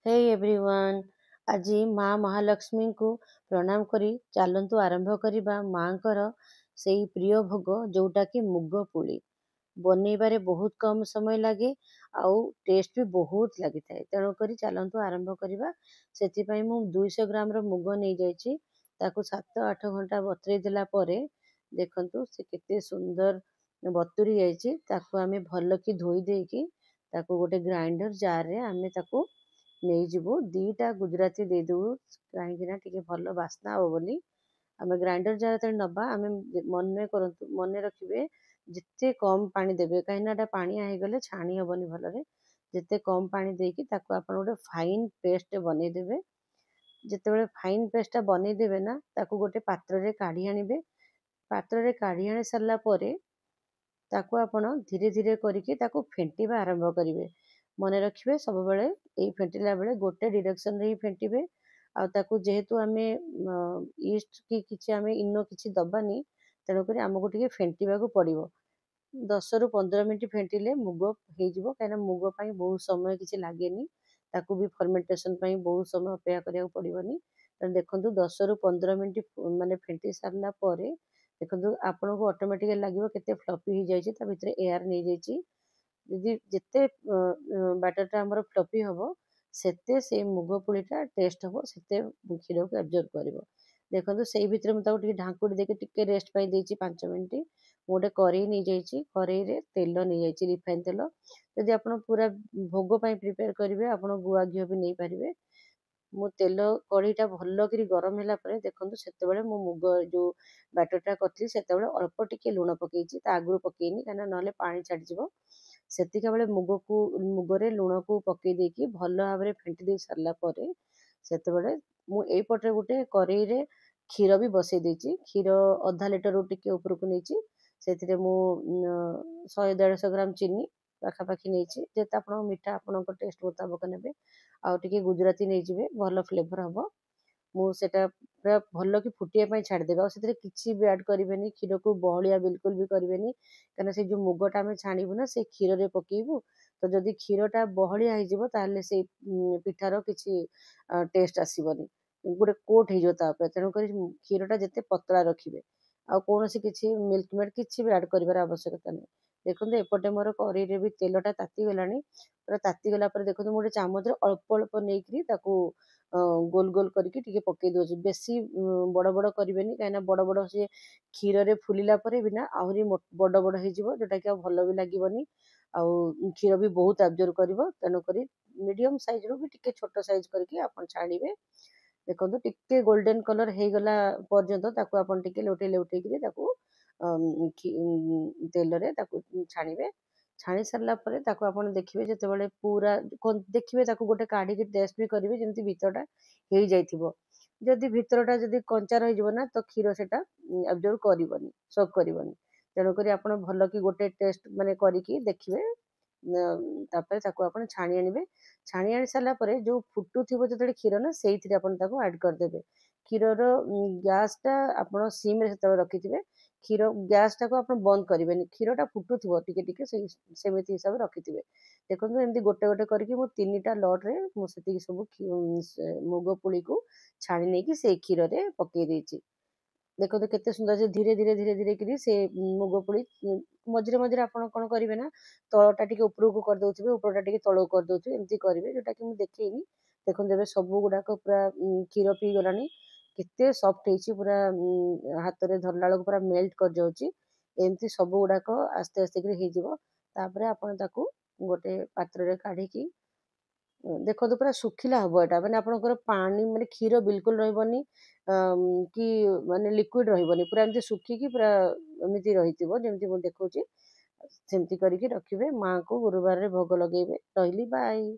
ହେ everyone, ଆଜି ମା ମହାଲକ୍ଷ୍ମୀଙ୍କୁ ପ୍ରଣାମ କରି ଚାଲନ୍ତୁ ଆରମ୍ଭ କରିବା ମାଙ୍କର ସେଇ ପ୍ରିୟ ଭୋଗ, ଯେଉଁଟାକି ମୁଗ ପୁଳି। ବନେଇବାରେ ବହୁତ କମ୍ ସମୟ ଲାଗେ ଆଉ ଟେଷ୍ଟ ବି ବହୁତ ଲାଗିଥାଏ। ତେଣୁକରି ଚାଲନ୍ତୁ ଆରମ୍ଭ କରିବା। ସେଥିପାଇଁ ମୁଁ 200 ଗ୍ରାମର ମୁଗ ନେଇଯାଇଛି। ତାକୁ 7-8 ଘଣ୍ଟା ବତୁରେଇ ଦେଲା ପରେ ଦେଖନ୍ତୁ ସେ କେତେ ସୁନ୍ଦର ବତୁରି ଯାଇଛି। ତାକୁ ଆମେ ଭଲକି ଧୋଇ ଦେଇକି ତାକୁ ଗୋଟେ ଗ୍ରାଇଣ୍ଡର ଜାରରେ ଆମେ ତାକୁ ନେଇଯିବୁ। 2ଟା ଗୁଜୁରାତି ଦେଇଦେବୁ, କାହିଁକିନା ଟିକେ ଭଲ ବାସ୍ନା ହେବ ବୋଲି। ଆମେ ଗ୍ରାଇଣ୍ଡର ଜାର ଯେତେବେଳେ ନେବା, ଆମେ ମନେ କରନ୍ତୁ, ମନେ ରଖିବେ ଯେତେ କମ୍ ପାଣି ଦେବେ, କାହିଁକିନା ଏଇଟା ପାଣିଆ ହେଇଗଲେ ଛାଣି ହେବନି ଭଲରେ। ଯେତେ କମ୍ ପାଣି ଦେଇକି ତାକୁ ଆପଣ ଗୋଟେ ଫାଇନ୍ ପେଷ୍ଟ ବନେଇଦେବେ। ଯେତେବେଳେ ଫାଇନ୍ ପେଷ୍ଟଟା ବନେଇଦେବେ ନା, ତାକୁ ଗୋଟେ ପାତ୍ରରେ କାଢ଼ି ଆଣିବେ। ପାତ୍ରରେ କାଢ଼ି ଆଣି ସାରିଲା ପରେ ତାକୁ ଆପଣ ଧୀରେ ଧୀରେ କରିକି ତାକୁ ଫେଣ୍ଟିବା ଆରମ୍ଭ କରିବେ। ମନେ ରଖିବେ, ସବୁବେଳେ ଏଇ ଫେଣ୍ଟିଲା ବେଳେ ଗୋଟେ ଡିରେକ୍ସନରେ ହିଁ ଫେଣ୍ଟିବେ। ଆଉ ତାକୁ ଯେହେତୁ ଆମେ ଇଷ୍ଟ କି କିଛି ଆମେ ଇନୋ କିଛି ଦେବାନି, ତେଣୁକରି ଆମକୁ ଟିକେ ଫେଣ୍ଟିବାକୁ ପଡ଼ିବ। 10ରୁ 15 ମିନିଟ୍ ଫେଣ୍ଟିଲେ ମୁଗ ହେଇଯିବ, କାହିଁକିନା ମୁଗ ପାଇଁ ବହୁତ ସମୟ କିଛି ଲାଗେନି। ତାକୁ ବି ଫର୍ମେଣ୍ଟେସନ୍ ପାଇଁ ବହୁତ ସମୟ ଅପେକ୍ଷା କରିବାକୁ ପଡ଼ିବନି। ତେଣୁ ଦେଖନ୍ତୁ, 10ରୁ 15 ମିନିଟ୍ ମାନେ ଫେଣ୍ଟି ସାରିଲା ପରେ ଦେଖନ୍ତୁ, ଆପଣଙ୍କୁ ଅଟୋମେଟିକାଲି ଲାଗିବ କେତେ ଫ୍ଲଫି ହେଇଯାଇଛି, ତା ଭିତରେ ଏୟାର ନେଇଯାଇଛି। ଯଦି ଯେତେ ବ୍ୟାଟରଟା ଆମର ଫ୍ଲଫି ହେବ, ସେତେ ସେଇ ମୁଗ ପୁଳିଟା ଟେଷ୍ଟ ହେବ, ସେତେ କ୍ଷୀରକୁ ଆବଜର୍ବ କରିବ। ଦେଖନ୍ତୁ, ସେଇ ଭିତରେ ମୁଁ ତାକୁ ଟିକେ ଢାଙ୍କୁଡ଼ି ଦେଇକି ଟିକେ ରେଷ୍ଟ ପାଇଁ ଦେଇଛି 5 ମିନିଟ୍। ମୁଁ ଗୋଟେ କରେଇ ନେଇଯାଇଛି, କରେଇରେ ତେଲ ନେଇଯାଇଛି, ରିଫାଇନ୍ ତେଲ। ଯଦି ଆପଣ ପୁରା ଭୋଗ ପାଇଁ ପ୍ରିପେୟାର କରିବେ, ଆପଣ ଗୁଆ ଘିଅ ବି ନେଇପାରିବେ। ମୁଁ ତେଲ କଢ଼େଇଟା ଭଲ କରି ଗରମ ହେଲା ପରେ ଦେଖନ୍ତୁ, ସେତେବେଳେ ମୁଁ ମୁଗ ଯେଉଁ ବ୍ୟାଟରଟା କରିଥିଲି, ସେତେବେଳେ ଅଳ୍ପ ଟିକେ ଲୁଣ ପକେଇଛି। ତା ଆଗରୁ ପକେଇନି, କାହିଁକିନା ନହେଲେ ପାଣି ଛାଡ଼ିଯିବ। ସେତିକା ବେଳେ ମୁଗକୁ ମୁଗରେ ଲୁଣକୁ ପକେଇ ଦେଇକି ଭଲ ଭାବରେ ଫେଣ୍ଟି ଦେଇ ସାରିଲା ପରେ, ସେତେବେଳେ ମୁଁ ଏଇପଟରେ ଗୋଟେ କରେଇରେ କ୍ଷୀର ବି ବସେଇ ଦେଇଛି। କ୍ଷୀର ଅଧା ଲିଟରରୁ ଟିକେ ଉପରକୁ ନେଇଛି। ସେଥିରେ ମୁଁ 100 150 ଗ୍ରାମ ଚିନି ପାଖାପାଖି ନେଇଛି। ଯେତେ ଆପଣ ମିଠା ଆପଣଙ୍କ ଟେଷ୍ଟ ମୁତାବକ ନେବେ। ଆଉ ଟିକେ ଗୁଜୁରାତି ନେଇଯିବେ, ଭଲ ଫ୍ଲେଭର ହେବ। ମୁଁ ସେଇଟା ପୁରା ଭଲକି ଫୁଟିବା ପାଇଁ ଛାଡ଼ିଦେବେ ଆଉ ସେଥିରେ କିଛି ବି ଆଡ଼୍ କରିବେନି। କ୍ଷୀରକୁ ବହଳିଆ ବିଲକୁଲ ବି କରିବେନି, କାହିଁକିନା ସେ ଯେଉଁ ମୁଗଟା ଆମେ ଛାଣିବୁ ନା, ସେ କ୍ଷୀରରେ ପକେଇବୁ। ତ ଯଦି କ୍ଷୀରଟା ବହଳିଆ ହେଇଯିବ, ତାହେଲେ ସେଇ ପିଠାର କିଛି ଟେଷ୍ଟ ଆସିବନି, ଗୋଟେ କୋଟ୍ ହେଇଯିବ ତା ଉପରେ। ତେଣୁକରି କ୍ଷୀରଟା ଯେତେ ପତଳା ରଖିବେ। ଆଉ କୌଣସି କିଛି ମିଲ୍କ ମେଡ଼୍ କିଛି ବି ଆଡ଼୍ କରିବାର ଆବଶ୍ୟକତା ନାହିଁ। ଦେଖନ୍ତୁ, ଏପଟେ ମୋର କରେଇରେ ବି ତେଲଟା ତାତିଗଲାଣି। ପୁରା ତାତିଗଲା ପରେ ଦେଖନ୍ତୁ, ମୁଁ ଗୋଟେ ଚାମଚରେ ଅଳ୍ପ ଅଳ୍ପ ନେଇକରି ତାକୁ ଗୋଲ ଗୋଲ କରିକି ଟିକେ ପକେଇ ଦେଉଛି। ବେଶୀ ବଡ଼ ବଡ଼ କରିବେନି, କାହିଁକିନା ବଡ଼ ବଡ଼ ସିଏ କ୍ଷୀରରେ ଫୁଲିଲା ପରେ ବି ନା ଆହୁରି ବଡ଼ ବଡ଼ ହେଇଯିବ, ଯେଉଁଟାକି ଆଉ ଭଲ ବି ଲାଗିବନି ଆଉ କ୍ଷୀର ବି ବହୁତ ଆବଜର୍ବ କରିବ। ତେଣୁକରି ମିଡ଼ିୟମ୍ ସାଇଜ୍ରୁ ବି ଟିକେ ଛୋଟ ସାଇଜ୍ କରିକି ଆପଣ ଛାଣିବେ। ଦେଖନ୍ତୁ, ଟିକେ ଗୋଲ୍ଡେନ୍ କଲର୍ ହେଇଗଲା ପର୍ଯ୍ୟନ୍ତ ତାକୁ ଆପଣ ଟିକେ ଲେଉଟେଇ ଲେଉଟେଇକିରି ତାକୁ ତେଲରେ ତାକୁ ଛାଣିବେ। ଛାଣି ସାରିଲା ପରେ ତାକୁ ଆପଣ ଦେଖିବେ, ଯେତେବେଳେ ପୁରା ଦେଖିବେ, ତାକୁ ଗୋଟେ କାଢ଼ିକି ଟେଷ୍ଟ ବି କରିବେ, ଯେମିତି ଭିତରଟା ହେଇଯାଇଥିବ। ଯଦି ଭିତରଟା ଯଦି କଞ୍ଚା ରହିଯିବ ନା, ତ କ୍ଷୀର ସେଟା ଆବଜର୍ବ କରିବନି, ସୋକ୍ କରିବନି। ତେଣୁକରି ଆପଣ ଭଲକି ଗୋଟେ ଟେଷ୍ଟ ମାନେ କରିକି ଦେଖିବେ। ତାପରେ ତାକୁ ଆପଣ ଛାଣି ଆଣିବେ। ଛାଣି ଆଣି ସାରିଲା ପରେ ଯେଉଁ ଫୁଟୁଥିବ ଯେତେବେଳେ କ୍ଷୀର ନା, ସେଇଥିରେ ଆପଣ ତାକୁ ଆଡ଼୍ କରିଦେବେ। କ୍ଷୀରର ଗ୍ୟାସ୍ଟା ଆପଣ ସିମ୍ରେ ସେତେବେଳେ ରଖିଥିବେ। କ୍ଷୀର ଗ୍ୟାସ୍ଟାକୁ ଆପଣ ବନ୍ଦ କରିବେନି। କ୍ଷୀରଟା ଫୁଟୁଥିବ ଟିକେ ଟିକେ, ସେଇ ସେମିତି ହିସାବରେ ରଖିଥିବେ। ଦେଖନ୍ତୁ, ଏମିତି ଗୋଟେ ଗୋଟେ କରିକି ମୁଁ 3ଟା ଲଟ୍ରେ ମୁଁ ସେତିକି ସବୁ ମୁଗ ପୁଳିକୁ ଛାଣି ନେଇକି ସେଇ କ୍ଷୀରରେ ପକେଇ ଦେଇଛି। ଦେଖନ୍ତୁ କେତେ ସୁନ୍ଦର ସେ ଧୀରେ ଧୀରେ ଧୀରେ ଧୀରେ କିରି ସେ ମୁଗ ପୁଳି। ମଝିରେ ମଝିରେ ଆପଣ କ'ଣ କରିବେ ନା, ତଳଟା ଟିକେ ଉପରକୁ କରିଦେଉଥିବେ, ଉପରଟା ଟିକେ ତଳକୁ କରିଦେଉଥିବେ, ଏମିତି କରିବେ, ଯେଉଁଟାକି ମୁଁ ଦେଖେଇନି। ଦେଖନ୍ତୁ, ଏବେ ସବୁ ଗୁଡ଼ାକ ପୁରା କ୍ଷୀର ପିଇଗଲାଣି। କେତେ ସଫ୍ଟ ହେଇଛି, ପୁରା ହାତରେ ଧରିଲା ବେଳକୁ ପୁରା ମେଲ୍ଟ କରିଯାଉଛି। ଏମିତି ସବୁ ଗୁଡ଼ାକ ଆସ୍ତେ ଆସ୍ତେ କରି ହେଇଯିବ। ତାପରେ ଆପଣ ତାକୁ ଗୋଟେ ପାତ୍ରରେ କାଢ଼ିକି ଦେଖନ୍ତୁ, ପୁରା ଶୁଖିଲା ହବ ଏଇଟା। ମାନେ ଆପଣଙ୍କର ପାଣି ମାନେ କ୍ଷୀର ବିଲକୁଲ ରହିବନି କି ମାନେ ଲିକ୍ୱିଡ଼ ରହିବନି। ପୁରା ଏମିତି ଶୁଖିକି ପୁରା ଏମିତି ରହିଥିବ, ଯେମିତି ମୁଁ ଦେଖାଉଛି ସେମିତି କରିକି ରଖିବେ। ମାଆଙ୍କୁ ଗୁରୁବାରରେ ଭୋଗ ଲଗେଇବେ। ରହିଲି, ବାଏ।